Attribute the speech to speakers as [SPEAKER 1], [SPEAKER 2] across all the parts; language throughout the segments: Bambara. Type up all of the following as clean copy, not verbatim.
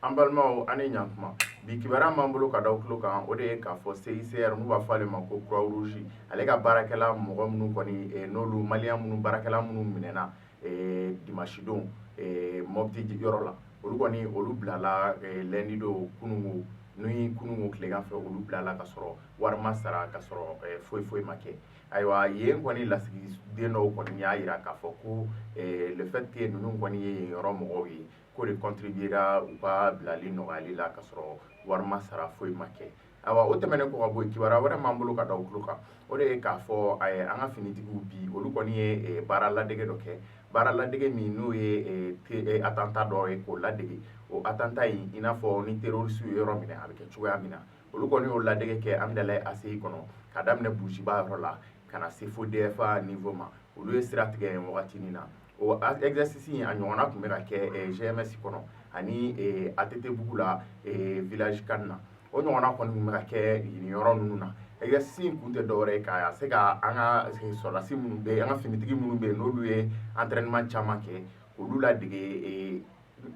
[SPEAKER 1] An balimaw, an ni ɲantuma. Bi kibaruya m'an bolo ka da tulo kan, o de ye k'a fɔ CICR, n'u b'a fɔ ale ma ko Croix Rouge, ale ka baarakɛla mɔgɔ minnu kɔni, n'olu malien minnu, baarakɛla minnu minɛna dimanche don Mopti yɔrɔ la, olu kɔni, olu bilala lundi don, kunungo ni kunungo tilegan fɛ. Olu bilala ka sɔrɔ wari ma sara, ka sɔrɔ foyi foyi ma kɛ. Ayiwa, yen kɔni lasigiden dɔw kɔni y'a jira k'a fɔ ko le fait que ninnu kɔni ye yen yɔrɔ mɔgɔw ye, k'o de contribuera u ka bilali nɔgɔyali la, ka sɔrɔ wari ma sara, foyi ma kɛ. Ayiwa, o tɛmɛnen kɔ ka bɔ yen, kibaruya wɛrɛ m'an bolo ka da o tulo kan, o de ye k'a fɔ an ka finitigiw bi, olu kɔni ye baara ladege dɔ kɛ, baara ladege min n'o ye attentat dɔ ye, k'o ladege. O attentat in, i n'a fɔ ni terroriste ye yɔrɔ minɛ, a bɛ kɛ cogoya min na, olu kɔni y'o ladege kɛ Hamdallaye ACI kɔnɔ, ka daminɛ Busiba yɔrɔ la ka na se fo DFA niveau ma. Olu ye sira tigɛ yen wagatinin na. O exercice in, a ɲɔgɔnna tun bɛ ka kɛ GMS kɔnɔ ani ATT bugu la, village kan na. O ɲɔgɔnna kɔni tun bɛ ka kɛ nin yɔrɔ ninnu na. Exercice in kun tɛ dɔwɛrɛ ye ka se ka an ka sɔrɔdasi minnu bɛ yen, an ka finitigi minnu bɛ yen, n'olu ye entraînement caman kɛ, k'olu ladege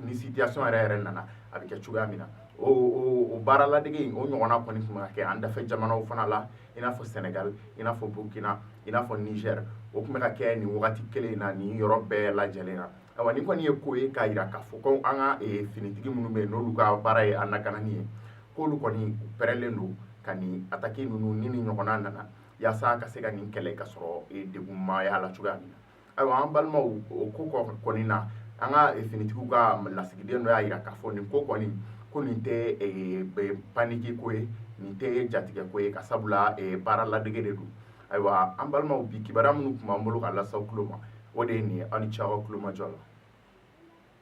[SPEAKER 1] ni situation yɛrɛ yɛrɛ nana, a bɛ kɛ cogoya min na. O baara ladege in, o ɲɔgɔnna kɔni tun bɛ ka kɛ an dafɛ jamanaw fana la, i n'a fɔ Sénégal, i n'a fɔ Burkina, i n'a fɔ Niger. O tun bɛ ka kɛ nin wagati kelen in na nin yɔrɔ bɛɛ lajɛlen na. Ayiwa, nin kɔni ye ko ye k'a jira k'a fɔ ko an ka finitigi minnu bɛ yen, n'olu ka baara ye an lakanani ye, k'olu kɔni pɛrɛnlen don ka nin attaque ninnu ni ɲɔgɔnna nana, yaasa ka se ka nin kɛlɛ ka sɔrɔ degun ma y'a la cogoya min na. Ayiwa, an balimaw, o ko kɔni na, an ka finitigiw ka lasigiden dɔ y'a jira k'a fɔ nin ko kɔni, ko nin tɛ panique ko ye, nin tɛ jatigɛ ko ye, ka sabula baara ladege de don. Ayiwa, an balimaw, bi kibaruya minnu tun b'an bolo ka lase aw tulo ma, o de ye nin ye. Aw ni ce aw ka tulomajɔ la.